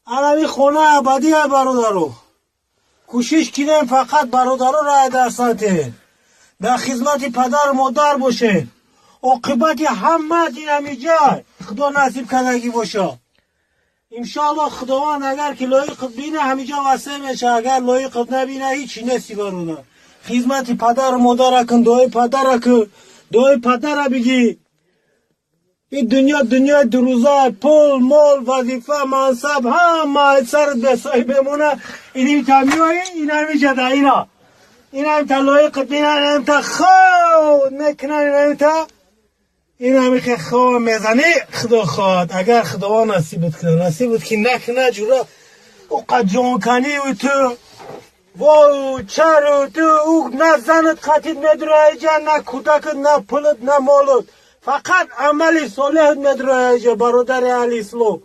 Анами хона абадия, бародаро. Кӯшиш кинем, фақат бародароро дарсатен, дар хизмати падару модар бошед. Оқибати ҳамаат ин ҳамиҷа, Худо насиб кардагӣ боша. Иншоалло, Худованд агар ки лоиқат бина, ҳамиҷа васеъ меша, агар лоиқат набина, ҳичи нести, бародар. Хизмати падару модара кун, дуои падара кун, дуои падара бигӣ. Ин дунё дунёи дурӯза. Пул, мол, вазифа, мансаб ҳама сарат бесоҳиб мемона. Инимта меои, инамиҷада, ина инамта лоиқат бина, инамта хоб мекунан, инамта инамихе хоб мезанӣ. Худо хоҳад, агар Худованд насибат кунад, насибат ки накунад, ҷура уқа ҷонканиву ту вою чару ту ӯ на занат қатид медураиҷа, на кӯдакат, на пулат, на молат, фақат амали солеҳат медураиҷа, бародари аҳли ислом.